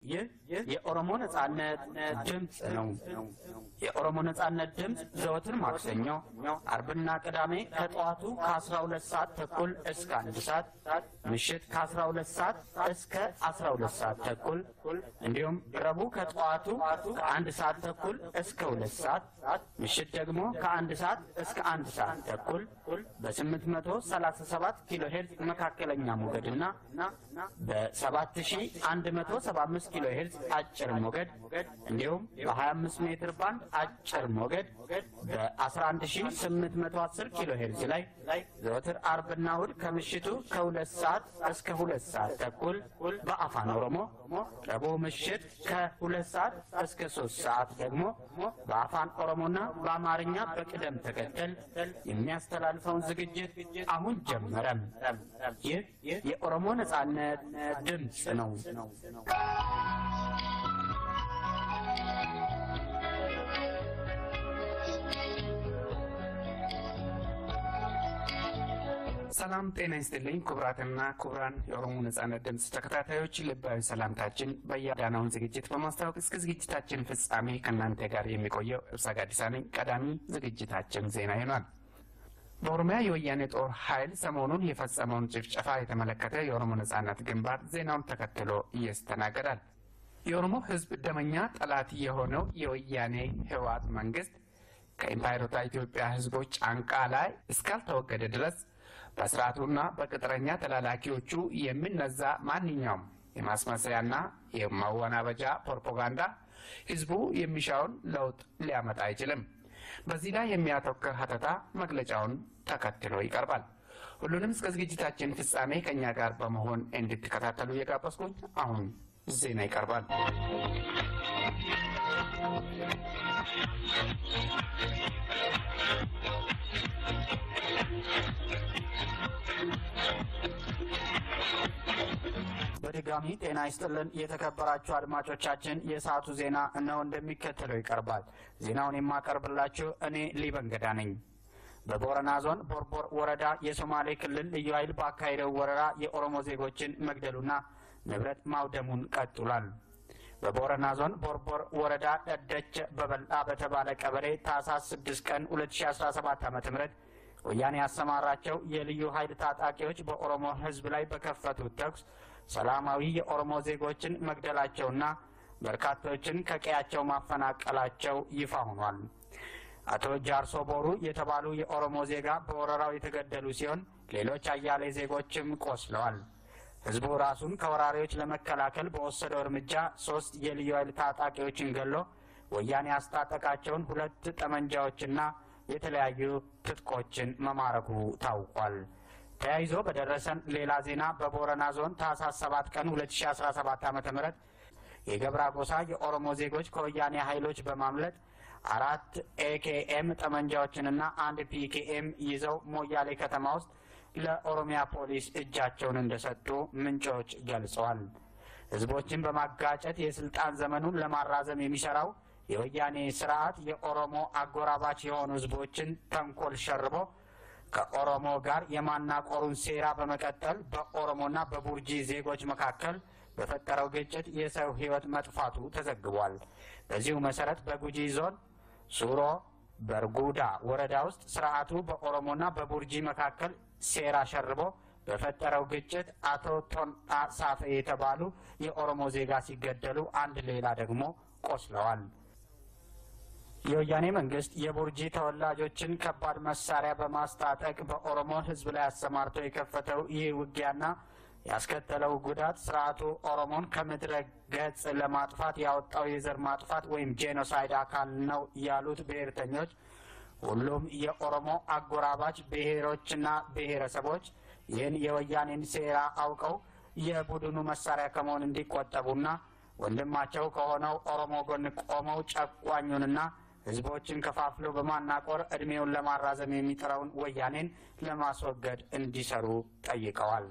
ይህ የኦሮሞ ነጻነት ድምፅ ነው። የኦሮሞ ነጻነት ድምፅ ዘወትር ማክሰኞ፣ አርብና ቅዳሜ ከጠዋቱ ከ12 ሰዓት ተኩል እስከ 1 ሰዓት፣ ምሽት ከ12 ሰዓት እስከ 12 ሰዓት ተኩል እንዲሁም ረቡዕ ከጠዋቱ ከ1 ሰዓት ተኩል እስከ 2 ሰዓት፣ ምሽት ደግሞ ከ1 ሰዓት እስከ 1 ሰዓት ተኩል በ837 ኪሎ ሄርዝ መካከለኛ ሞገድና በ7175 ኪሎ ሄርዝ አጭር ሞገድ እንዲሁም በ25 ሜትር ባንድ አጭር ሞገድ በ11810 ኪሎ ሄርዝ ላይ ዘወትር አርብና እሁድ ከምሽቱ ከ2 ሰዓት እስከ 2 ሰዓት ተኩል በአፋን ኦሮሞ፣ ረቡዕ ምሽት ከ2 ሰዓት እስከ 3 ሰዓት ደግሞ በአፋን ኦሮሞና በአማርኛ በቅደም ተከተል የሚያስተላልፈውን ዝግጅት አሁን ጀመረም። ይህ የኦሮሞ ነጻነት ድምፅ ነው። ሰላም ጤና ይስጥልኝ ክቡራትና ክቡራን የኦሮሞ ነጻነት ድምፅ ተከታታዮች፣ ልባዊ ሰላምታችን በያዳናውን ዝግጅት በማስታወቅ እስከ ዝግጅታችን ፍጻሜ ከእናንተ ጋር የሚቆየው እብሳ ጋዲሳ ነኝ። ቀዳሚ ዝግጅታችን ዜና ይሆናል። በኦሮሚያ የወያኔ ጦር ኃይል ሰሞኑን የፈጸመውን ጭፍጨፋ የተመለከተ የኦሮሞ ነጻነት ግንባር ዜናውን ተከትሎ ይስተናገዳል። የኦሮሞ ሕዝብ ደመኛ ጠላት የሆነው የወያኔ ህወሓት መንግስት ከኢምፓየሮታ ኢትዮጵያ ሕዝቦች ጫንቃ ላይ እስካልተወገደ ድረስ በስርዓቱና በቅጥረኛ ተላላኪዎቹ የሚነዛ ማንኛውም የማስመሰያና የማወናበጃ ፕሮፓጋንዳ ህዝቡ የሚሻውን ለውጥ ሊያመጣ አይችልም። በዚህ ላይ የሚያተኩር ሀተታ መግለጫውን ተከትሎ ይቀርባል። ሁሉንም እስከ ዝግጅታችን ፍጻሜ ከእኛ ጋር በመሆን እንድትከታተሉ እየጋበዝኩኝ አሁን ዜና ይቀርባል። በድጋሚ ጤና ይስጥልን የተከበራችሁ አድማጮቻችን፣ የሰዓቱ ዜና እነሆ እንደሚከተለው ይቀርባል። ዜናውን የማቀርብላችሁ እኔ ሊበንገዳ ነኝ። በቦረና ዞን ቦርቦር ወረዳ የሶማሌ ክልል ልዩ ኃይል ባካሄደው ወረራ የኦሮሞ ዜጎችን መግደሉና ንብረት ማውደሙን ቀጥሏል። በቦረና ዞን ቦርቦር ወረዳ ደደቸ በበልጣ በተባለ ቀበሌ ታህሳስ 6 ቀን 2017 ዓ.ም ወያኔ ያሰማራቸው የልዩ ኃይል ታጣቂዎች በኦሮሞ ሕዝብ ላይ በከፈቱት ተኩስ ሰላማዊ የኦሮሞ ዜጎችን መግደላቸውና በርካቶችን ከቀያቸው ማፈናቀላቸው ይፋ ሆኗል። አቶ ጃርሶ ቦሩ የተባሉ የኦሮሞ ዜጋ በወረራው የተገደሉ ሲሆን ሌሎች አያሌ ዜጎችም ቆስለዋል። ህዝቡ ራሱን ከወራሪዎች ለመከላከል በወሰደው እርምጃ 3 የልዩ ኃይል ታጣቂዎችን ገሎ ወያኔ ያስታጠቃቸውን 2 ጠመንጃዎችና የተለያዩ ትጥቆችን መማረኩ ታውቋል። ተያይዞ በደረሰን ሌላ ዜና በቦረና ዞን ታህሳስ 7 ቀን 2017 ዓ.ም የገብራ ጎሳ የኦሮሞ ዜጎች ከወያኔ ኃይሎች በማምለጥ 4 ኤኬኤም ጠመንጃዎችንና 1 ፒኬኤም ይዘው ሞያሌ ከተማ ውስጥ ለኦሮሚያ ፖሊስ እጃቸውን እንደሰጡ ምንጮች ገልጸዋል። ህዝቦችን በማጋጨት የስልጣን ዘመኑን ለማራዘም የሚሰራው የወያኔ ስርዓት የኦሮሞ አጎራባች የሆኑ ህዝቦችን ተንኮል ሸርቦ ከኦሮሞ ጋር የማናቆሩን ሴራ በመቀጠል በኦሮሞና በቡርጂ ዜጎች መካከል በፈጠረው ግጭት የሰው ህይወት መጥፋቱ ተዘግቧል። በዚሁ መሰረት በጉጂ ዞን ሱሮ በርጉዳ ወረዳ ውስጥ ስርዓቱ በኦሮሞና በቡርጂ መካከል ሴራ ሸርቦ በፈጠረው ግጭት አቶ ቶንጣ ሳፌ የተባሉ የኦሮሞ ዜጋ ሲገደሉ አንድ ሌላ ደግሞ ቆስለዋል። የወያኔ መንግስት የቡርጂ ተወላጆችን ከባድ መሳሪያ በማስታጠቅ በኦሮሞ ህዝብ ላይ አሰማርቶ የከፈተው ይህ ውጊያና ያስከተለው ጉዳት ስርዓቱ ኦሮሞን ከምድረ ገጽ ለማጥፋት ያወጣው የዘር ማጥፋት ወይም ጄኖሳይድ አካል ነው ያሉት ብሔርተኞች ሁሉም የኦሮሞ አጎራባች ብሔሮችና ብሔረሰቦች ይህን የወያኔን ሴራ አውቀው የቡድኑ መሳሪያ ከመሆን እንዲቆጠቡና ወንድማቸው ከሆነው ኦሮሞ ጎን ቆመው ጨቋኙንና ህዝቦችን ከፋፍሎ በማናቆር እድሜውን ለማራዘም የሚጥረውን ወያኔን ለማስወገድ እንዲሰሩ ጠይቀዋል።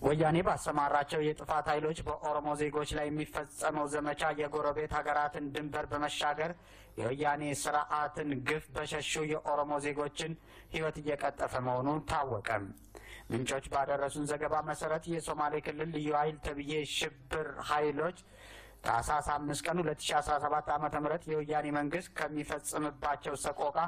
ወያኔ ባሰማራቸው የጥፋት ኃይሎች በኦሮሞ ዜጎች ላይ የሚፈጸመው ዘመቻ የጎረቤት ሀገራትን ድንበር በመሻገር የወያኔ ስርዓትን ግፍ በሸሹ የኦሮሞ ዜጎችን ህይወት እየቀጠፈ መሆኑን ታወቀ። ምንጮች ባደረሱን ዘገባ መሰረት የሶማሌ ክልል ልዩ ኃይል ተብዬ ሽብር ኃይሎች ታህሳስ 5 ቀን 2017 ዓ.ም የወያኔ መንግስት ከሚፈጽምባቸው ሰቆቃ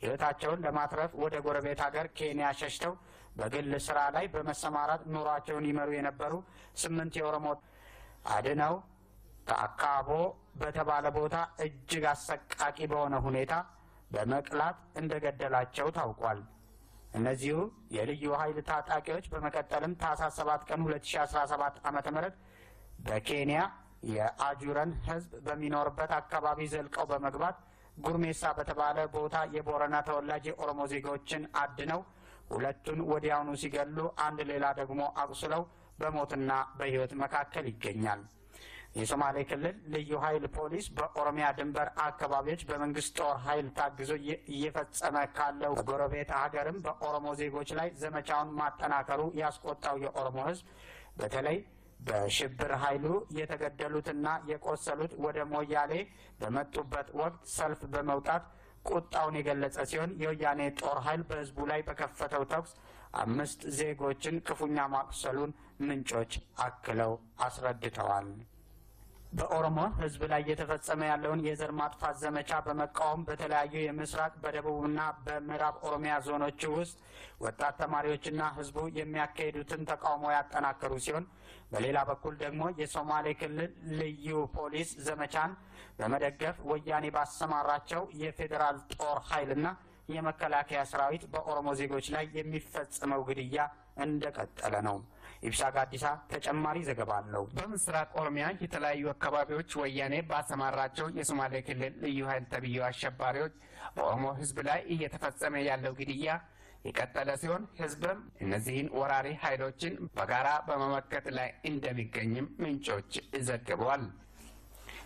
ህይወታቸውን ለማትረፍ ወደ ጎረቤት ሀገር ኬንያ ሸሽተው በግል ስራ ላይ በመሰማራት ኑሯቸውን ይመሩ የነበሩ 8 የኦሮሞ አድነው ከአካቦ በተባለ ቦታ እጅግ አሰቃቂ በሆነ ሁኔታ በመቅላት እንደገደላቸው ታውቋል። እነዚሁ የልዩ ኃይል ታጣቂዎች በመቀጠልም ታህሳስ 7 ቀን 2017 ዓ.ም በኬንያ የአጁረን ህዝብ በሚኖርበት አካባቢ ዘልቀው በመግባት ጉርሜሳ በተባለ ቦታ የቦረና ተወላጅ የኦሮሞ ዜጎችን አድነው 2ቱን ወዲያውኑ ሲገሉ አንድ ሌላ ደግሞ አቁስለው በሞትና በህይወት መካከል ይገኛል። የሶማሌ ክልል ልዩ ኃይል ፖሊስ በኦሮሚያ ድንበር አካባቢዎች በመንግስት ጦር ኃይል ታግዞ እየፈጸመ ካለው ጎረቤት ሀገርም በኦሮሞ ዜጎች ላይ ዘመቻውን ማጠናከሩ ያስቆጣው የኦሮሞ ህዝብ በተለይ በሽብር ኃይሉ የተገደሉትና የቆሰሉት ወደ ሞያሌ በመጡበት ወቅት ሰልፍ በመውጣት ቁጣውን የገለጸ ሲሆን የወያኔ ጦር ኃይል በህዝቡ ላይ በከፈተው ተኩስ 5 ዜጎችን ክፉኛ ማቁሰሉን ምንጮች አክለው አስረድተዋል። በኦሮሞ ህዝብ ላይ እየተፈጸመ ያለውን የዘር ማጥፋት ዘመቻ በመቃወም በተለያዩ የምስራቅ በደቡብና በምዕራብ ኦሮሚያ ዞኖች ውስጥ ወጣት ተማሪዎችና ህዝቡ የሚያካሂዱትን ተቃውሞ ያጠናከሩ ሲሆን በሌላ በኩል ደግሞ የሶማሌ ክልል ልዩ ፖሊስ ዘመቻን በመደገፍ ወያኔ ባሰማራቸው የፌዴራል ጦር ኃይልና የመከላከያ ሰራዊት በኦሮሞ ዜጎች ላይ የሚፈጸመው ግድያ እንደቀጠለ ነው። ኢብሳ ጋዲሳ ተጨማሪ ዘገባ አለው። በምስራቅ ኦሮሚያ የተለያዩ አካባቢዎች ወያኔ ባሰማራቸው የሶማሌ ክልል ልዩ ኃይል ተብዬው አሸባሪዎች በኦሮሞ ህዝብ ላይ እየተፈጸመ ያለው ግድያ የቀጠለ ሲሆን ህዝብም እነዚህን ወራሪ ኃይሎችን በጋራ በመመከት ላይ እንደሚገኝም ምንጮች ዘግበዋል።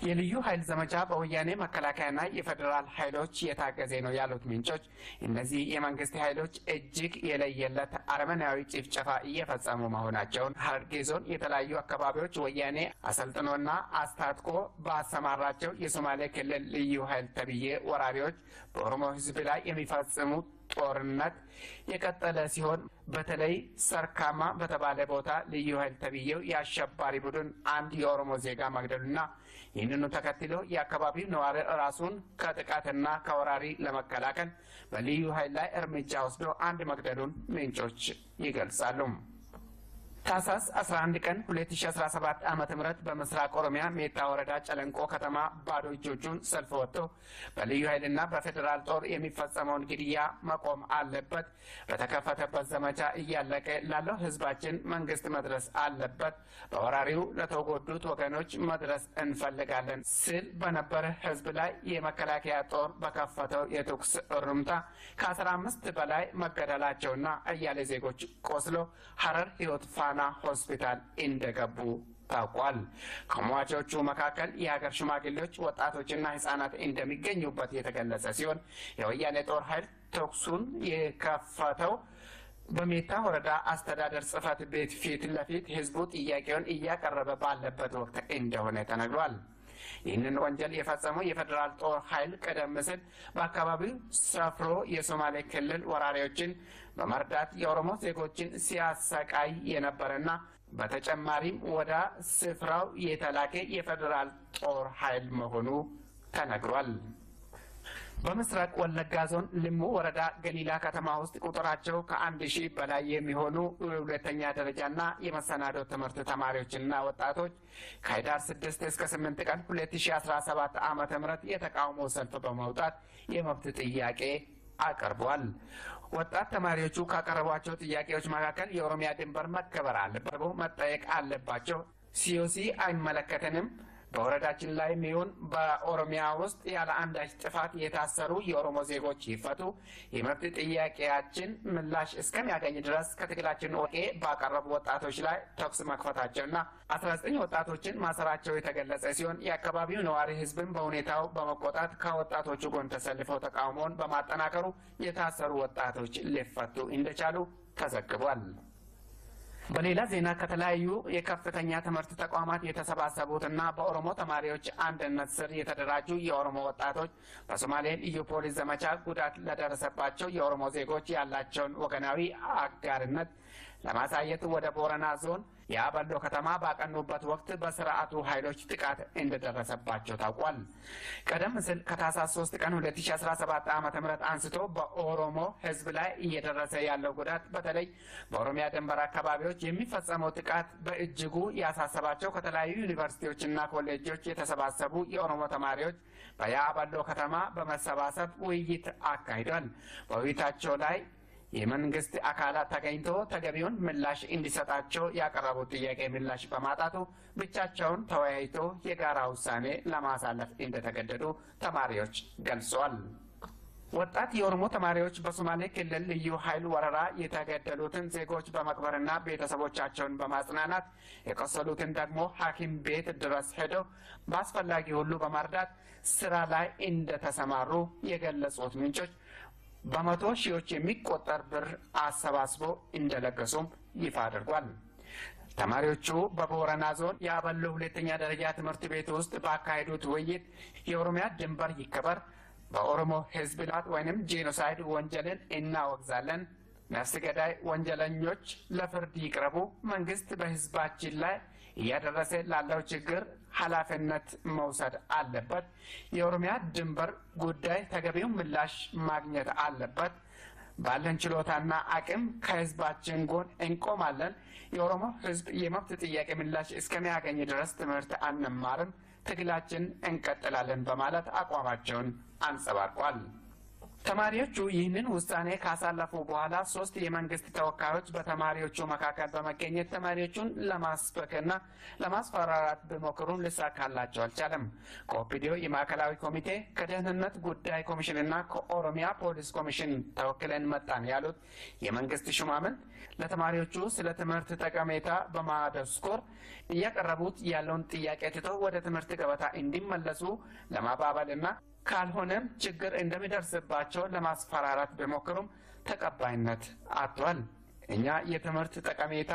የልዩ ኃይል ዘመቻ በወያኔ መከላከያና የፌደራል ኃይሎች የታገዘ ነው ያሉት ምንጮች እነዚህ የመንግስት ኃይሎች እጅግ የለየለት አረመናዊ ጭፍጨፋ እየፈጸሙ መሆናቸውን ሐረርጌ ዞን የተለያዩ አካባቢዎች ወያኔ አሰልጥኖና አስታጥቆ ባሰማራቸው የሶማሌ ክልል ልዩ ኃይል ተብዬ ወራሪዎች በኦሮሞ ህዝብ ላይ የሚፈጽሙ ጦርነት የቀጠለ ሲሆን በተለይ ሰርካማ በተባለ ቦታ ልዩ ኃይል ተብዬው የአሸባሪ ቡድን አንድ የኦሮሞ ዜጋ መግደሉና ይህንኑ ተከትሎ የአካባቢው ነዋሪ ራሱን ከጥቃትና ከወራሪ ለመከላከል በልዩ ኃይል ላይ እርምጃ ወስዶ አንድ መግደሉን ምንጮች ይገልጻሉ። ታህሳስ 11 ቀን 2017 ዓመተ ምህረት በምስራቅ ኦሮሚያ ሜታ ወረዳ ጨለንቆ ከተማ ባዶ እጆቹን ሰልፍ ወጥቶ በልዩ ኃይልና በፌደራል ጦር የሚፈጸመውን ግድያ መቆም አለበት፣ በተከፈተበት ዘመቻ እያለቀ ላለው ህዝባችን መንግስት መድረስ አለበት፣ በወራሪው ለተጎዱት ወገኖች መድረስ እንፈልጋለን ሲል በነበረ ህዝብ ላይ የመከላከያ ጦር በከፈተው የተኩስ እሩምታ ከ15 በላይ መገደላቸውና አያሌ ዜጎች ቆስለው ሐረር ህይወት ፋና ሆስፒታል እንደገቡ ታውቋል። ከሟቾቹ መካከል የሀገር ሽማግሌዎች፣ ወጣቶችና ህጻናት እንደሚገኙበት የተገለጸ ሲሆን የወያኔ ጦር ኃይል ተኩሱን የከፈተው በሜታ ወረዳ አስተዳደር ጽሕፈት ቤት ፊት ለፊት ህዝቡ ጥያቄውን እያቀረበ ባለበት ወቅት እንደሆነ ተነግሯል። ይህንን ወንጀል የፈጸመው የፌደራል ጦር ኃይል ቀደም ሲል በአካባቢው ሰፍሮ የሶማሌ ክልል ወራሪዎችን በመርዳት የኦሮሞ ዜጎችን ሲያሰቃይ የነበረና በተጨማሪም ወደ ስፍራው የተላከ የፌደራል ጦር ኃይል መሆኑ ተነግሯል። በምስራቅ ወለጋ ዞን ልሙ ወረዳ ገሊላ ከተማ ውስጥ ቁጥራቸው ከ1000 በላይ የሚሆኑ የሁለተኛ ደረጃና የመሰናዶ ትምህርት ተማሪዎችና ወጣቶች ከህዳር 6 እስከ 8 ቀን 2017 ዓመተ ምህረት የተቃውሞ ሰልፍ በመውጣት የመብት ጥያቄ አቅርበዋል። ወጣት ተማሪዎቹ ካቀረቧቸው ጥያቄዎች መካከል የኦሮሚያ ድንበር መከበር አለበት፣ መጠየቅ አለባቸው፣ ሲኦሲ አይመለከተንም፣ በወረዳችን ላይ ይሁን በኦሮሚያ ውስጥ ያለ አንዳች ጥፋት የታሰሩ የኦሮሞ ዜጎች ይፈቱ፣ የመብት ጥያቄያችን ምላሽ እስከሚያገኝ ድረስ ከትግላችን ወቄ ባቀረቡ ወጣቶች ላይ ተኩስ መክፈታቸውና 19 ወጣቶችን ማሰራቸው የተገለጸ ሲሆን የአካባቢው ነዋሪ ህዝብን በሁኔታው በመቆጣት ከወጣቶቹ ጎን ተሰልፈው ተቃውሞውን በማጠናከሩ የታሰሩ ወጣቶች ሊፈቱ እንደቻሉ ተዘግቧል። በሌላ ዜና ከተለያዩ የከፍተኛ ትምህርት ተቋማት የተሰባሰቡትና በኦሮሞ ተማሪዎች አንድነት ስር የተደራጁ የኦሮሞ ወጣቶች በሶማሌ ልዩ ፖሊስ ዘመቻ ጉዳት ለደረሰባቸው የኦሮሞ ዜጎች ያላቸውን ወገናዊ አጋርነት ለማሳየት ወደ ቦረና ዞን የአበሎ ከተማ ባቀኑበት ወቅት በስርዓቱ ኃይሎች ጥቃት እንደደረሰባቸው ታውቋል። ቀደም ሲል ከታህሳስ 3 ቀን 2017 ዓ.ም አንስቶ በኦሮሞ ሕዝብ ላይ እየደረሰ ያለው ጉዳት በተለይ በኦሮሚያ ድንበር አካባቢዎች የሚፈጸመው ጥቃት በእጅጉ ያሳሰባቸው ከተለያዩ ዩኒቨርሲቲዎችና ኮሌጆች የተሰባሰቡ የኦሮሞ ተማሪዎች በያበሎ ከተማ በመሰባሰብ ውይይት አካሂዷል። በውይይታቸው ላይ የመንግስት አካላት ተገኝቶ ተገቢውን ምላሽ እንዲሰጣቸው ያቀረቡት ጥያቄ ምላሽ በማጣቱ ብቻቸውን ተወያይቶ የጋራ ውሳኔ ለማሳለፍ እንደተገደዱ ተማሪዎች ገልጸዋል። ወጣት የኦሮሞ ተማሪዎች በሶማሌ ክልል ልዩ ኃይል ወረራ የተገደሉትን ዜጎች በመቅበርና ቤተሰቦቻቸውን በማጽናናት የቆሰሉትን ደግሞ ሐኪም ቤት ድረስ ሄደው በአስፈላጊ ሁሉ በመርዳት ስራ ላይ እንደተሰማሩ የገለጹት ምንጮች በመቶ ሺዎች የሚቆጠር ብር አሰባስቦ እንደለገሱም ይፋ አድርጓል። ተማሪዎቹ በቦረና ዞን የአበሎ ሁለተኛ ደረጃ ትምህርት ቤት ውስጥ ባካሄዱት ውይይት የኦሮሚያ ድንበር ይከበር፣ በኦሮሞ ሕዝብ ላይ ወይንም ጄኖሳይድ ወንጀልን እናወግዛለን፣ ነፍስ ገዳይ ወንጀለኞች ለፍርድ ይቅረቡ፣ መንግስት በሕዝባችን ላይ እያደረሰ ላለው ችግር ኃላፊነት መውሰድ አለበት፣ የኦሮሚያ ድንበር ጉዳይ ተገቢውን ምላሽ ማግኘት አለበት፣ ባለን ችሎታና አቅም ከህዝባችን ጎን እንቆማለን፣ የኦሮሞ ህዝብ የመብት ጥያቄ ምላሽ እስከሚያገኝ ድረስ ትምህርት አንማርም፣ ትግላችን እንቀጥላለን በማለት አቋማቸውን አንጸባርቋል። ተማሪዎቹ ይህንን ውሳኔ ካሳለፉ በኋላ 3 የመንግስት ተወካዮች በተማሪዎቹ መካከል በመገኘት ተማሪዎቹን ለማስበክና ለማስፈራራት ቢሞክሩም ሊሳካላቸው አልቻለም። ከኦፒዲዮ የማዕከላዊ ኮሚቴ ከደህንነት ጉዳይ ኮሚሽንና ከኦሮሚያ ፖሊስ ኮሚሽን ተወክለን መጣን ያሉት የመንግስት ሹማምንት ለተማሪዎቹ ስለ ትምህርት ጠቀሜታ በማደስኮር እያቀረቡት ያለውን ጥያቄ ትተው ወደ ትምህርት ገበታ እንዲመለሱ ለማባበልና ካልሆነም ችግር እንደሚደርስባቸው ለማስፈራራት ቢሞክሩም ተቀባይነት አጥቷል። እኛ የትምህርት ጠቀሜታ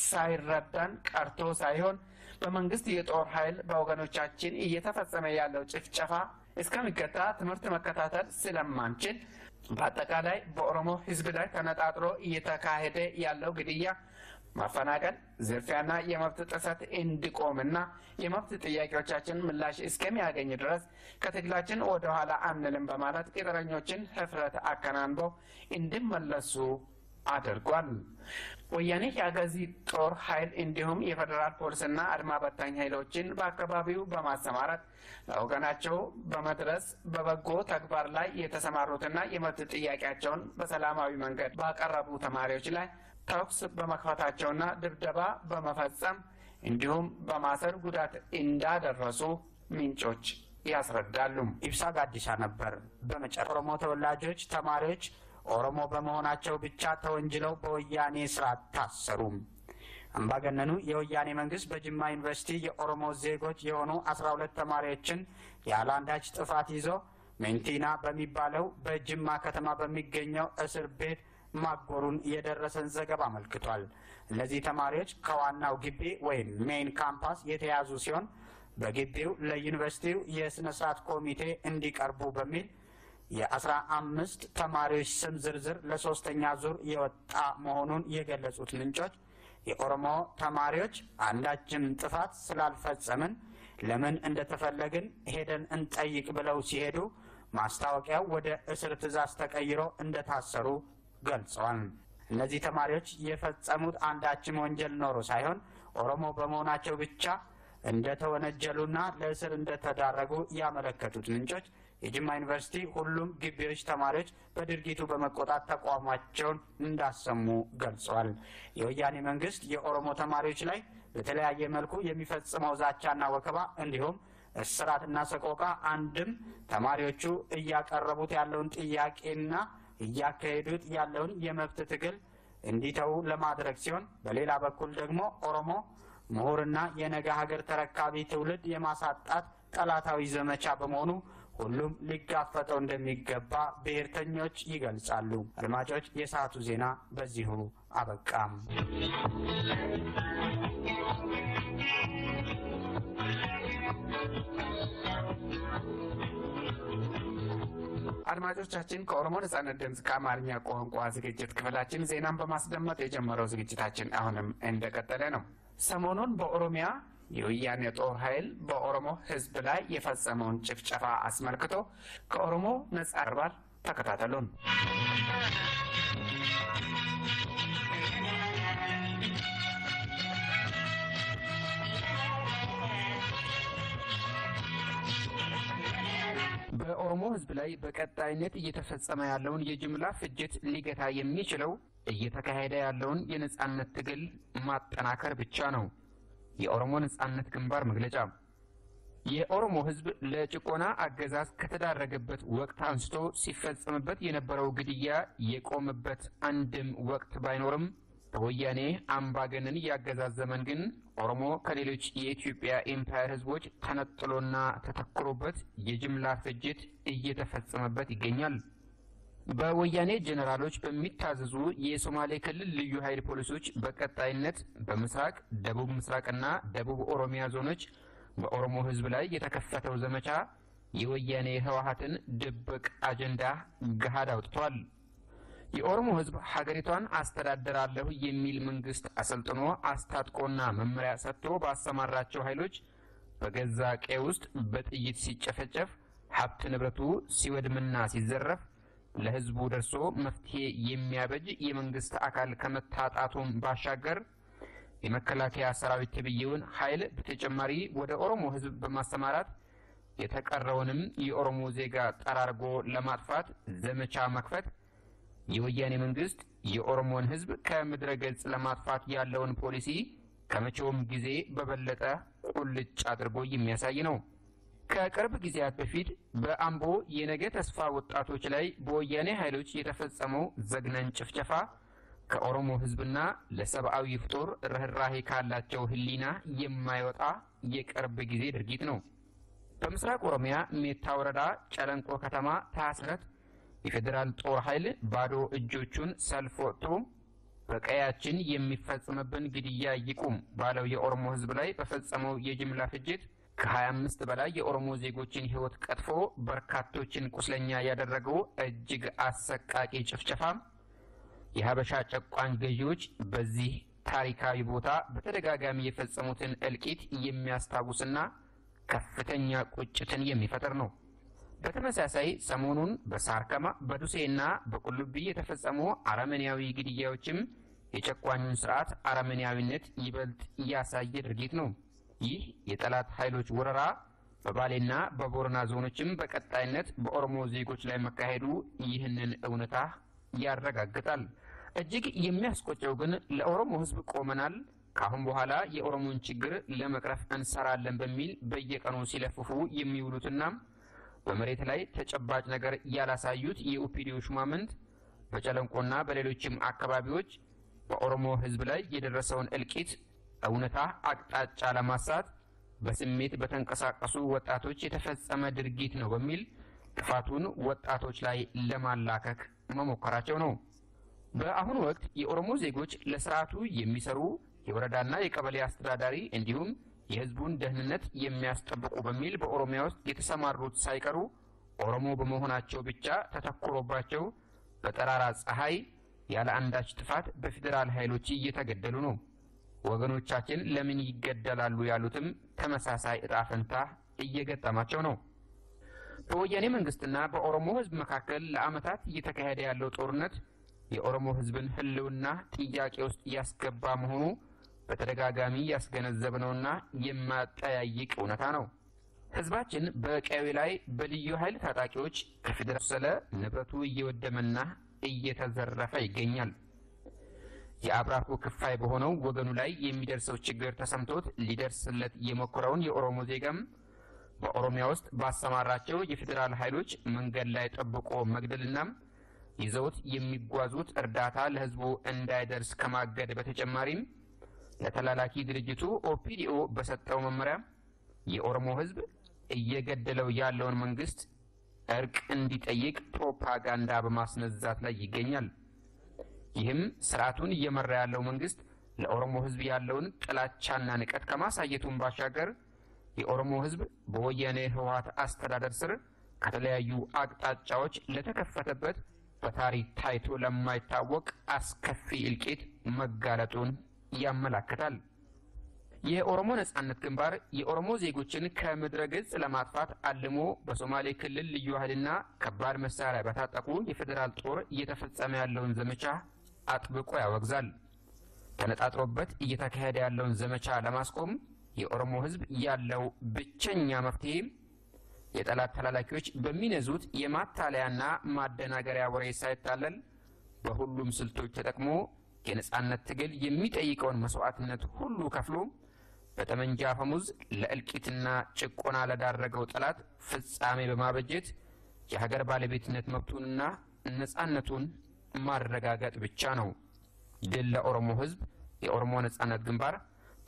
ሳይረዳን ቀርቶ ሳይሆን በመንግስት የጦር ኃይል በወገኖቻችን እየተፈጸመ ያለው ጭፍጨፋ እስከሚገታ ትምህርት መከታተል ስለማንችል በአጠቃላይ በኦሮሞ ሕዝብ ላይ ተነጣጥሮ እየተካሄደ ያለው ግድያ፣ ማፈናቀል፣ ዝርፊያና የመብት ጥሰት እንዲቆምና የመብት ጥያቄዎቻችን ምላሽ እስከሚያገኝ ድረስ ከትግላችን ወደ ኋላ አንልም በማለት ቅጥረኞችን ህፍረት አከናንበው እንዲመለሱ አድርጓል። ወያኔ የአጋዚ ጦር ኃይል እንዲሁም የፌዴራል ፖሊስና አድማ በታኝ ኃይሎችን በአካባቢው በማሰማራት ለወገናቸው በመድረስ በበጎ ተግባር ላይ የተሰማሩትና የመብት ጥያቄያቸውን በሰላማዊ መንገድ ባቀረቡ ተማሪዎች ላይ ተኩስ በመክፈታቸውና ድብደባ በመፈጸም እንዲሁም በማሰር ጉዳት እንዳደረሱ ምንጮች ያስረዳሉ። ኢብሳ ጋዲሳ ነበር። በመጨረሻ ኦሮሞ ተወላጆች ተማሪዎች ኦሮሞ በመሆናቸው ብቻ ተወንጅለው በወያኔ ስርዓት ታሰሩ። አምባገነኑ የወያኔ መንግስት በጅማ ዩኒቨርሲቲ የኦሮሞ ዜጎች የሆኑ 12 ተማሪዎችን ያለ አንዳች ጥፋት ይዞ ሜንቲና በሚባለው በጅማ ከተማ በሚገኘው እስር ቤት ማጎሩን የደረሰን ዘገባ አመልክቷል። እነዚህ ተማሪዎች ከዋናው ግቢ ወይም main campus የተያዙ ሲሆን በግቢው ለዩኒቨርሲቲው የስነ ስርዓት ኮሚቴ እንዲቀርቡ በሚል የ15 ተማሪዎች ስም ዝርዝር ለሶስተኛ ዙር የወጣ መሆኑን የገለጹት ምንጮች የኦሮሞ ተማሪዎች አንዳችም ጥፋት ስላልፈጸምን ለምን እንደተፈለግን ሄደን እንጠይቅ ብለው ሲሄዱ ማስታወቂያው ወደ እስር ትዕዛዝ ተቀይሮ እንደታሰሩ ገልጸዋል። እነዚህ ተማሪዎች የፈጸሙት አንዳችም ወንጀል ኖሮ ሳይሆን ኦሮሞ በመሆናቸው ብቻ እንደተወነጀሉና ለእስር እንደተዳረጉ ያመለከቱት ምንጮች የጅማ ዩኒቨርሲቲ ሁሉም ግቢዎች ተማሪዎች በድርጊቱ በመቆጣት ተቋማቸውን እንዳሰሙ ገልጸዋል። የወያኔ መንግስት የኦሮሞ ተማሪዎች ላይ በተለያየ መልኩ የሚፈጽመው ዛቻና ወከባ እንዲሁም እስራትና ሰቆቃ አንድም ተማሪዎቹ እያቀረቡት ያለውን ጥያቄና እያካሄዱት ያለውን የመብት ትግል እንዲተዉ ለማድረግ ሲሆን፣ በሌላ በኩል ደግሞ ኦሮሞ ምሁርና የነገ ሀገር ተረካቢ ትውልድ የማሳጣት ጠላታዊ ዘመቻ በመሆኑ ሁሉም ሊጋፈጠው እንደሚገባ ብሔርተኞች ይገልጻሉ። አድማጮች፣ የሰዓቱ ዜና በዚሁ አበቃም። አድማጮቻችን፣ ከኦሮሞ ነጻነት ድምፅ ከአማርኛ ቋንቋ ዝግጅት ክፍላችን ዜናን በማስደመጥ የጀመረው ዝግጅታችን አሁንም እንደቀጠለ ነው። ሰሞኑን በኦሮሚያ የወያኔ ጦር ኃይል በኦሮሞ ሕዝብ ላይ የፈጸመውን ጭፍጨፋ አስመልክቶ ከኦሮሞ ነጻ አርባል ተከታተሉን። በኦሮሞ ሕዝብ ላይ በቀጣይነት እየተፈጸመ ያለውን የጅምላ ፍጅት ሊገታ የሚችለው እየተካሄደ ያለውን የነጻነት ትግል ማጠናከር ብቻ ነው። የኦሮሞ ነጻነት ግንባር መግለጫ። የኦሮሞ ሕዝብ ለጭቆና አገዛዝ ከተዳረገበት ወቅት አንስቶ ሲፈጸምበት የነበረው ግድያ የቆመበት አንድም ወቅት ባይኖርም፣ በወያኔ አምባገነን የአገዛዝ ዘመን ግን ኦሮሞ ከሌሎች የኢትዮጵያ ኤምፓየር ህዝቦች ተነጥሎና ተተክሮበት የጅምላ ፍጅት እየተፈጸመበት ይገኛል። በወያኔ ጄኔራሎች በሚታዘዙ የሶማሌ ክልል ልዩ ኃይል ፖሊሶች በቀጣይነት በምስራቅ፣ ደቡብ ምስራቅና ደቡብ ኦሮሚያ ዞኖች በኦሮሞ ህዝብ ላይ የተከፈተው ዘመቻ የወያኔ ህወሀትን ድብቅ አጀንዳ ገሃድ አውጥቷል። የኦሮሞ ህዝብ ሀገሪቷን አስተዳድራለሁ የሚል መንግስት አሰልጥኖ፣ አስታጥቆና መመሪያ ሰጥቶ ባሰማራቸው ኃይሎች በገዛ ቀዬ ውስጥ በጥይት ሲጨፈጨፍ፣ ሀብት ንብረቱ ሲወድምና ሲዘረፍ ለህዝቡ ደርሶ መፍትሄ የሚያበጅ የመንግስት አካል ከመታጣቱም ባሻገር፣ የመከላከያ ሰራዊት ተብዬውን ኃይል በተጨማሪ ወደ ኦሮሞ ህዝብ በማሰማራት የተቀረውንም የኦሮሞ ዜጋ ጠራርጎ ለማጥፋት ዘመቻ መክፈት የወያኔ መንግስት የኦሮሞን ህዝብ ከምድረ ገጽ ለማጥፋት ያለውን ፖሊሲ ከመቼውም ጊዜ በበለጠ ቁልጭ አድርጎ የሚያሳይ ነው። ከቅርብ ጊዜያት በፊት በአምቦ የነገ ተስፋ ወጣቶች ላይ በወያኔ ኃይሎች የተፈጸመው ዘግናኝ ጭፍጨፋ ከኦሮሞ ህዝብና ለሰብአዊ ፍጡር ርኅራሄ ካላቸው ህሊና የማይወጣ የቅርብ ጊዜ ድርጊት ነው። በምስራቅ ኦሮሚያ ሜታ ወረዳ ጨለንቆ ከተማ ታህሳስ የፌዴራል ጦር ኃይል ባዶ እጆቹን ሰልፍ ወጥቶ በቀያችን የሚፈጸምብን ግድያ ይቁም ባለው የኦሮሞ ህዝብ ላይ በፈጸመው የጅምላ ፍጅት ከ25 በላይ የኦሮሞ ዜጎችን ህይወት ቀጥፎ በርካቶችን ቁስለኛ ያደረገው እጅግ አሰቃቂ ጭፍጨፋ የሀበሻ ጨቋኝ ገዢዎች በዚህ ታሪካዊ ቦታ በተደጋጋሚ የፈጸሙትን እልቂት የሚያስታውስና ከፍተኛ ቁጭትን የሚፈጥር ነው። በተመሳሳይ ሰሞኑን በሳርከማ፣ በዱሴና በቁልቢ የተፈጸሙ አረመኔያዊ ግድያዎችም የጨቋኙን ስርዓት አረመኔያዊነት ይበልጥ ያሳየ ድርጊት ነው። ይህ የጠላት ኃይሎች ወረራ በባሌና በቦረና ዞኖችም በቀጣይነት በኦሮሞ ዜጎች ላይ መካሄዱ ይህንን እውነታ ያረጋግጣል። እጅግ የሚያስቆጨው ግን ለኦሮሞ ህዝብ ቆመናል፣ ከአሁን በኋላ የኦሮሞን ችግር ለመቅረፍ እንሰራለን በሚል በየቀኑ ሲለፍፉ የሚውሉትና በመሬት ላይ ተጨባጭ ነገር ያላሳዩት የኦፒዲዮ ሹማምንት በጨለንቆና በሌሎችም አካባቢዎች በኦሮሞ ህዝብ ላይ የደረሰውን እልቂት እውነታ አቅጣጫ ለማሳት በስሜት በተንቀሳቀሱ ወጣቶች የተፈጸመ ድርጊት ነው በሚል ጥፋቱን ወጣቶች ላይ ለማላከክ መሞከራቸው ነው። በአሁኑ ወቅት የኦሮሞ ዜጎች ለስርዓቱ የሚሰሩ የወረዳና የቀበሌ አስተዳዳሪ እንዲሁም የህዝቡን ደህንነት የሚያስጠብቁ በሚል በኦሮሚያ ውስጥ የተሰማሩት ሳይቀሩ ኦሮሞ በመሆናቸው ብቻ ተተኩሮባቸው በጠራራ ፀሐይ ያለ አንዳች ጥፋት በፌዴራል ኃይሎች እየተገደሉ ነው። ወገኖቻችን ለምን ይገደላሉ ያሉትም ተመሳሳይ እጣ ፈንታ እየገጠማቸው ነው። በወያኔ መንግስትና በኦሮሞ ህዝብ መካከል ለዓመታት እየተካሄደ ያለው ጦርነት የኦሮሞ ህዝብን ህልውና ጥያቄ ውስጥ ያስገባ መሆኑ በተደጋጋሚ ያስገነዘብነውና የማጠያይቅ እውነታ ነው። ህዝባችን በቀዩ ላይ በልዩ ኃይል ታጣቂዎች ከፌዴራል ሰለ ንብረቱ እየወደመና እየተዘረፈ ይገኛል። የአብራኩ ክፋይ በሆነው ወገኑ ላይ የሚደርሰው ችግር ተሰምቶት ሊደርስለት የሞከረውን የኦሮሞ ዜጋም በኦሮሚያ ውስጥ ባሰማራቸው የፌዴራል ኃይሎች መንገድ ላይ ጠብቆ መግደልና ይዘውት የሚጓዙት እርዳታ ለህዝቡ እንዳይደርስ ከማገድ በተጨማሪም ለተላላኪ ድርጅቱ ኦፒዲኦ በሰጠው መመሪያ የኦሮሞ ህዝብ እየገደለው ያለውን መንግስት እርቅ እንዲጠይቅ ፕሮፓጋንዳ በማስነዛት ላይ ይገኛል። ይህም ስርዓቱን እየመራ ያለው መንግስት ለኦሮሞ ህዝብ ያለውን ጥላቻና ንቀት ከማሳየቱን ባሻገር የኦሮሞ ህዝብ በወያኔ ህወሀት አስተዳደር ስር ከተለያዩ አቅጣጫዎች ለተከፈተበት በታሪክ ታይቶ ለማይታወቅ አስከፊ እልቂት መጋለጡን ያመላክታል። የኦሮሞ ነጻነት ግንባር የኦሮሞ ዜጎችን ከምድረ ገጽ ለማጥፋት አልሞ በሶማሌ ክልል ልዩ ኃይልና ከባድ መሳሪያ በታጠቁ የፌዴራል ጦር እየተፈጸመ ያለውን ዘመቻ አጥብቆ ያወግዛል። ተነጣጥሮበት እየተካሄደ ያለውን ዘመቻ ለማስቆም የኦሮሞ ሕዝብ ያለው ብቸኛ መፍትሄ የጠላት ተላላኪዎች በሚነዙት የማታለያና ማደናገሪያ ወሬ ሳይታለል በሁሉም ስልቶች ተጠቅሞ የነጻነት ትግል የሚጠይቀውን መስዋዕትነት ሁሉ ከፍሎ በጠመንጃ አፈሙዝ ለእልቂትና ጭቆና ለዳረገው ጠላት ፍጻሜ በማበጀት የሀገር ባለቤትነት መብቱንና ነጻነቱን ማረጋገጥ ብቻ ነው። ድል ለኦሮሞ ሕዝብ! የኦሮሞ ነጻነት ግንባር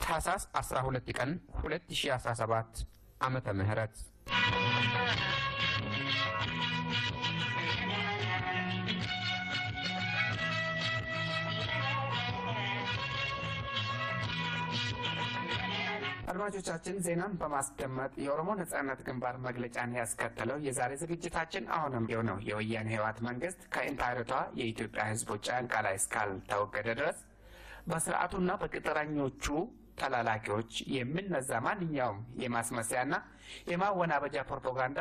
ታህሳስ 12 ቀን 2017 ዓመተ ምህረት። አድማጮቻችን፣ ዜናን በማስደመጥ የኦሮሞ ነጻነት ግንባር መግለጫን ያስከተለው የዛሬ ዝግጅታችን አሁንም የሆነው የወያኔ ህወሓት መንግስት ከኢምፓየሪቷ የኢትዮጵያ ህዝቦች ጫንቃ ላይ እስካልተወገደ ድረስ በስርዓቱና በቅጥረኞቹ ተላላኪዎች የሚነዛ ማንኛውም የማስመሰያና የማወናበጃ ፕሮፓጋንዳ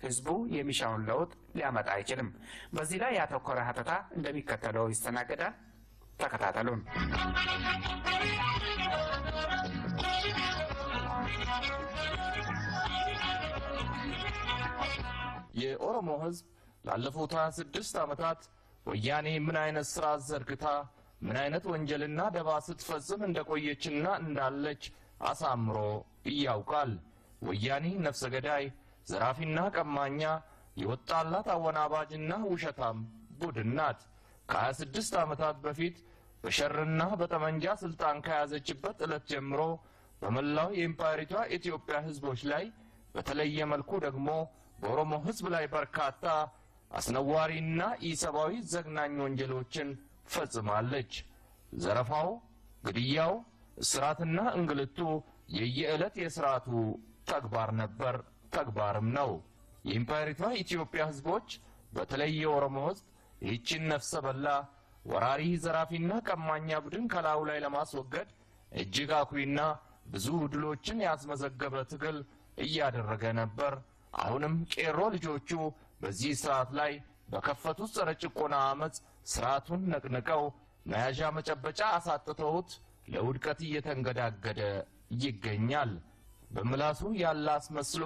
ህዝቡ የሚሻውን ለውጥ ሊያመጣ አይችልም። በዚህ ላይ ያተኮረ ሀተታ እንደሚከተለው ይስተናገዳል። ተከታተሉን። የኦሮሞ ህዝብ ላለፉት 26 ዓመታት ወያኔ ምን አይነት ስርዓት ዘርግታ፣ ምን አይነት ወንጀልና ደባ ስትፈጽም እንደቆየችና እንዳለች አሳምሮ ያውቃል። ወያኔ ነፍሰ ገዳይ፣ ዘራፊና ቀማኛ፣ የወጣላት አወናባጅና ውሸታም ቡድን ናት። ከ26 ዓመታት በፊት በሸርና በጠመንጃ ስልጣን ከያዘችበት ዕለት ጀምሮ በመላው የኢምፓየሪቷ ኢትዮጵያ ህዝቦች ላይ፣ በተለየ መልኩ ደግሞ በኦሮሞ ህዝብ ላይ በርካታ አስነዋሪና ኢሰብአዊ ዘግናኝ ወንጀሎችን ፈጽማለች። ዘረፋው፣ ግድያው፣ እስራትና እንግልቱ የየዕለት የስርዓቱ ተግባር ነበር፣ ተግባርም ነው። የኢምፓየሪቷ ኢትዮጵያ ህዝቦች፣ በተለይ የኦሮሞ ህዝብ ይህችን ነፍሰ በላ ወራሪ ዘራፊና ቀማኛ ቡድን ከላዩ ላይ ለማስወገድ እጅግ አኩሪና ብዙ ድሎችን ያስመዘገበ ትግል እያደረገ ነበር። አሁንም ቄሮ ልጆቹ በዚህ ስርዓት ላይ በከፈቱት ጸረ ጭቆና አመፅ ስርዓቱን ነቅንቀው መያዣ መጨበጫ አሳጥተውት ለውድቀት እየተንገዳገደ ይገኛል። በምላሱ ያለ አስመስሎ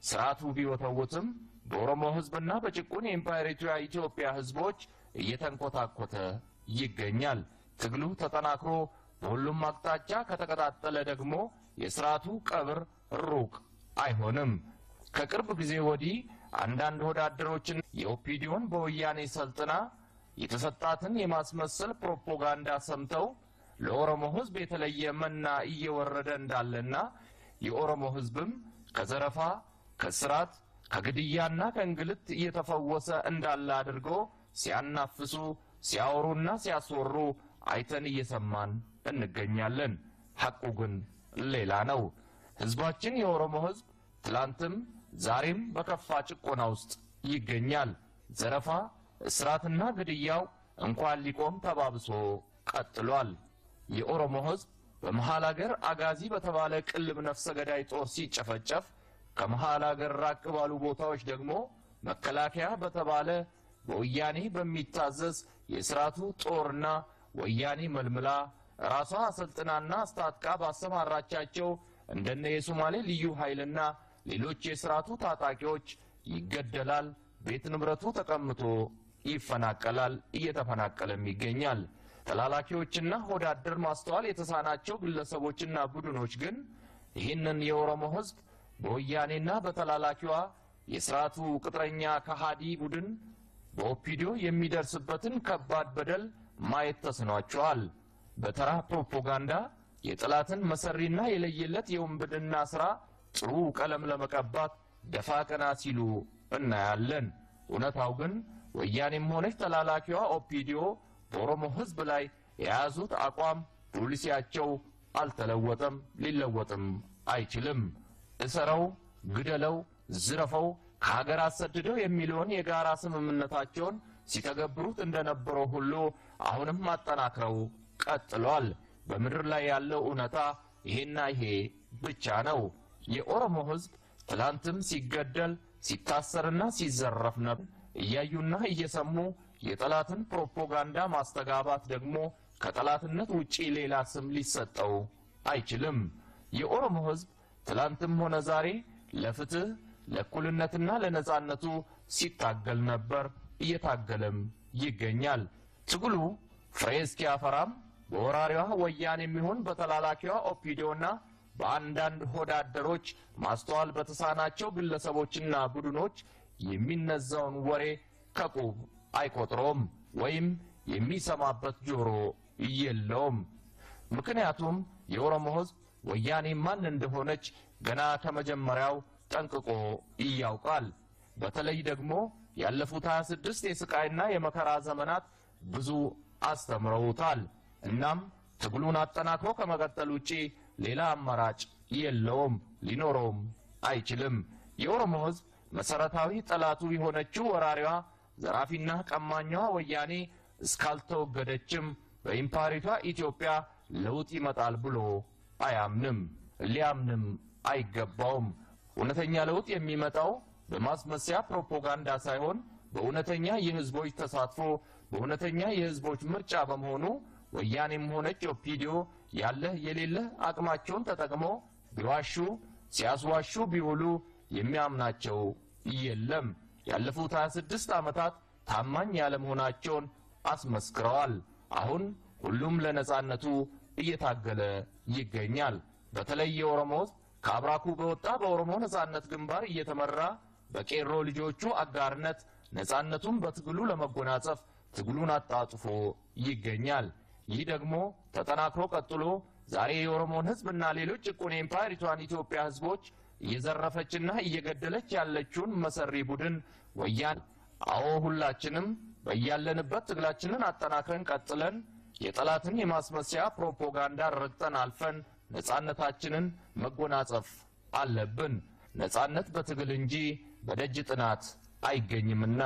ስርዓቱ ቢወተውትም በኦሮሞ ህዝብና በጭቁን የኢምፓየሪቷ ኢትዮጵያ ህዝቦች እየተንኮታኮተ ይገኛል። ትግሉ ተጠናክሮ በሁሉም አቅጣጫ ከተቀጣጠለ ደግሞ የስርዓቱ ቀብር ሩቅ አይሆንም። ከቅርብ ጊዜ ወዲህ አንዳንድ ወዳደሮችን የኦፒዲዮን በወያኔ ሰልጥና የተሰጣትን የማስመሰል ፕሮፓጋንዳ ሰምተው ለኦሮሞ ህዝብ የተለየ መና እየወረደ እንዳለና የኦሮሞ ህዝብም ከዘረፋ፣ ከስራት፣ ከግድያና ከእንግልት እየተፈወሰ እንዳለ አድርጎ ሲያናፍሱ፣ ሲያወሩና ሲያስወሩ አይተን እየሰማን እንገኛለን። ሐቁ ግን ሌላ ነው። ህዝባችን የኦሮሞ ህዝብ ትላንትም ዛሬም በከፋ ጭቆና ውስጥ ይገኛል። ዘረፋ፣ እስራትና ግድያው እንኳን ሊቆም ተባብሶ ቀጥሏል። የኦሮሞ ህዝብ በመሃል አገር አጋዚ በተባለ ቅልብ ነፍሰ ገዳይ ጦር ሲጨፈጨፍ፣ ከመሃል አገር ራቅ ባሉ ቦታዎች ደግሞ መከላከያ በተባለ በወያኔ በሚታዘዝ የስርዓቱ ጦርና ወያኔ መልምላ ራሷ አሰልጥናና አስታጥቃ ባሰማራቻቸው እንደነ የሶማሌ ልዩ ኃይልና ሌሎች የስርዓቱ ታጣቂዎች ይገደላል፣ ቤት ንብረቱ ተቀምቶ ይፈናቀላል፣ እየተፈናቀለም ይገኛል። ተላላኪዎችና ሆዳደር ማስተዋል የተሳናቸው ግለሰቦችና ቡድኖች ግን ይህንን የኦሮሞ ህዝብ በወያኔና በተላላኪዋ የስርዓቱ ቅጥረኛ ከሃዲ ቡድን በኦፒዲዮ የሚደርስበትን ከባድ በደል ማየት ተስኗቸዋል። በተራ ፕሮፓጋንዳ የጠላትን መሰሪና የለየለት የውንብድና ስራ ጥሩ ቀለም ለመቀባት ደፋ ቀና ሲሉ እናያለን። እውነታው ግን ወያኔም ሆነች ተላላኪዋ ኦፒዲዮ በኦሮሞ ህዝብ ላይ የያዙት አቋም ፖሊሲያቸው አልተለወጠም፣ ሊለወጥም አይችልም። እሰረው፣ ግደለው፣ ዝረፈው፣ ከሀገር አሰድደው የሚለውን የጋራ ስምምነታቸውን ሲተገብሩት እንደነበረው ሁሉ አሁንም አጠናክረው ቀጥለዋል። በምድር ላይ ያለው እውነታ ይሄና ይሄ ብቻ ነው። የኦሮሞ ሕዝብ ትላንትም ሲገደል፣ ሲታሰርና ሲዘረፍ ነበር። እያዩና እየሰሙ የጠላትን ፕሮፓጋንዳ ማስተጋባት ደግሞ ከጠላትነት ውጪ ሌላ ስም ሊሰጠው አይችልም። የኦሮሞ ሕዝብ ትላንትም ሆነ ዛሬ ለፍትህ፣ ለእኩልነትና ለነጻነቱ ሲታገል ነበር፣ እየታገለም ይገኛል። ትግሉ ፍሬ እስኪያፈራም በወራሪዋ ወያኔም ይሁን በተላላኪዋ ኦፒዲዮና በአንዳንድ ሆዳደሮች፣ ማስተዋል በተሳናቸው ግለሰቦችና ቡድኖች የሚነዛውን ወሬ ከቁብ አይቆጥረውም ወይም የሚሰማበት ጆሮ የለውም። ምክንያቱም የኦሮሞ ሕዝብ ወያኔ ማን እንደሆነች ገና ከመጀመሪያው ጠንቅቆ ያውቃል። በተለይ ደግሞ ያለፉት 26 የስቃይና የመከራ ዘመናት ብዙ አስተምረውታል። እናም ትግሉን አጠናክሮ ከመቀጠል ውጪ ሌላ አማራጭ የለውም፣ ሊኖረውም አይችልም። የኦሮሞ ሕዝብ መሰረታዊ ጠላቱ የሆነችው ወራሪዋ፣ ዘራፊና ቀማኛዋ ወያኔ እስካልተወገደችም በኢምፓሪቷ ኢትዮጵያ ለውጥ ይመጣል ብሎ አያምንም፣ ሊያምንም አይገባውም። እውነተኛ ለውጥ የሚመጣው በማስመሰያ ፕሮፓጋንዳ ሳይሆን በእውነተኛ የህዝቦች ተሳትፎ፣ በእውነተኛ የህዝቦች ምርጫ በመሆኑ ወያኔም ሆነች ኦፒዲዮ ያለህ የሌለህ አቅማቸውን ተጠቅመው ቢዋሹ፣ ሲያስዋሹ ቢውሉ የሚያምናቸው የለም። ያለፉት 26 ዓመታት ታማኝ ያለመሆናቸውን አስመስክረዋል። አሁን ሁሉም ለነጻነቱ እየታገለ ይገኛል። በተለይ የኦሮሞ ሕዝብ ከአብራኩ በወጣ በኦሮሞ ነጻነት ግንባር እየተመራ፣ በቄሮ ልጆቹ አጋርነት ነጻነቱን በትግሉ ለመጎናጸፍ ትግሉን አጣጥፎ ይገኛል። ይህ ደግሞ ተጠናክሮ ቀጥሎ ዛሬ የኦሮሞን ሕዝብና ሌሎች ጭቁን የኢምፓየሪቷን ኢትዮጵያ ሕዝቦች እየዘረፈችና እየገደለች ያለችውን መሰሪ ቡድን ወያኔ፣ አዎ፣ ሁላችንም በያለንበት ትግላችንን አጠናክረን ቀጥለን የጠላትን የማስመሰያ ፕሮፓጋንዳ ረግጠን አልፈን ነጻነታችንን መጎናጸፍ አለብን። ነጻነት በትግል እንጂ በደጅ ጥናት አይገኝምና።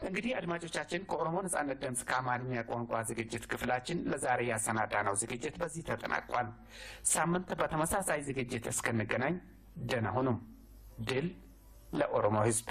እንግዲህ አድማጮቻችን፣ ከኦሮሞ ነጻነት ድምፅ ከአማርኛ ቋንቋ ዝግጅት ክፍላችን ለዛሬ ያሰናዳነው ዝግጅት በዚህ ተጠናቋል። ሳምንት በተመሳሳይ ዝግጅት እስክንገናኝ ደህና ሁኑ። ድል ለኦሮሞ ሕዝብ!